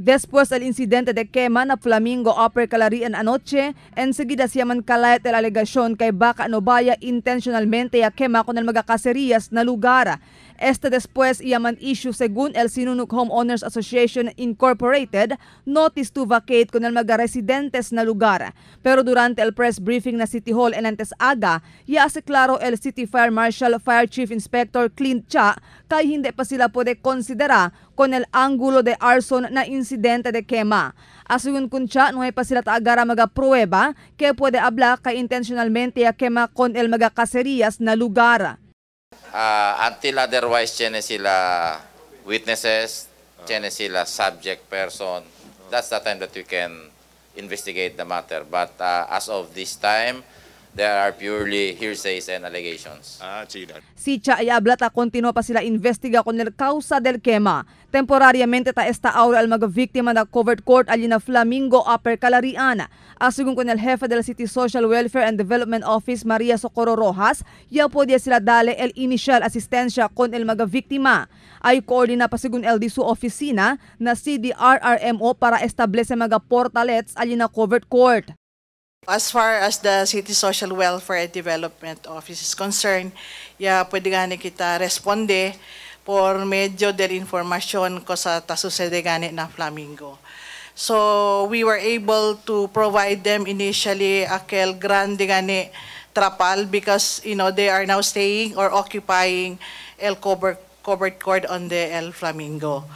Después del incidente de quema na Flamingo Upper Calarian anoche, enseguida siya man kalayat el alegación kay baka no baya intencionalmente ya quema con el mga caserías na lugar. Este después yaman issue según el Sinunuc Homeowners Association Incorporated notice to vacate con el mga residentes na lugar. Pero durante el press briefing na City Hall en antes aga, ya hace claro el City Fire Marshal Fire Chief Inspector Clint Cha kay hindi pa sila pwede konsidera con el ángulo de arson na incidente de quema. Asungon kun siya, no hay pa sila taagara mga prueba que pwede habla kay intencionalmente ya quema con el mga caserías na lugar. Until otherwise, tiene sila witnesses, tiene sila subject person. That's the time that we can investigate the matter. But as of this time, there are purely hearsays and allegations. Ah, sila. Si Cha ay habla ta continua pa sila investiga con el causa del quema. Temporariamente ta esta aura al mga víctima na covered court ali na Flamingo Upper Calarian. Asungon con el jefe del City Social Welfare and Development Office Maria Socorro Rojas, ya podía sila dale el initial asistencia con el mga víctima. Ay coordina pa según el di su oficina na CDRRMO para establece mga portalets ali na covered court. As far as the City Social Welfare and Development Office is concerned, ya pwede gani kita responde por medio del información ko sa ta sucede gani na Flamingo. So we were able to provide them initially aquel grande gani trapal because they are now staying or occupying el covered court on the El Flamingo.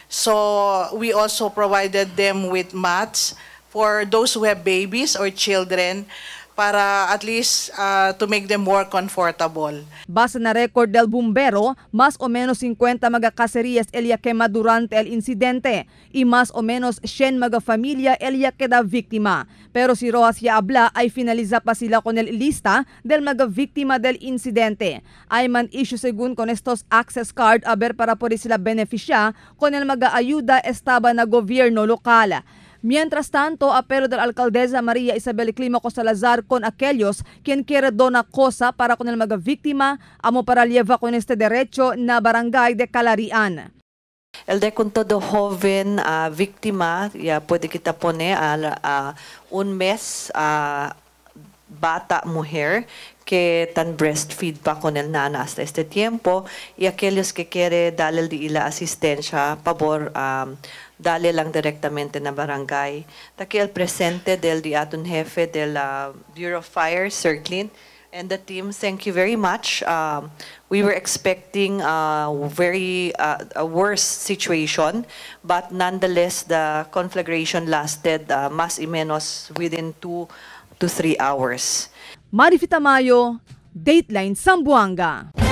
So we also provided them with mats for those who have babies or children para at least to make them more comfortable. Base na record del bumbero, mas o menos 50 mga caserías el ya quema durante el incidente y mas o menos 100 mga familia el ya queda víctima. Pero si Rojas ya habla ay finaliza pa sila con el lista del mga víctima del incidente. Ay man issue según con estos access card a ver para poder sila beneficia con el mga ayuda estaba na gobierno lokal. Mientras tanto, apelo del alcaldesa María Isabel Clímaco Salazar con aquellos quien quiere dona cosa para con el mga víctima, amo para lleva con este derecho na barangay de Calarian. El de con todo joven víctima, ya puede kita pone a un mes bata mujer que tan breastfeed pa con el nana hasta este tiempo y aquellos que quiere darle la asistencia, pabor dale lang directamente na barangay. Taki el presente del diaton jefe del Bureau of Fire, Sir Clint, and the team, thank you very much. We were expecting a very a worse situation, but nonetheless, the conflagration lasted más y menos within 2 to 3 hours. Marifi Tamayo, Dateline Zamboanga.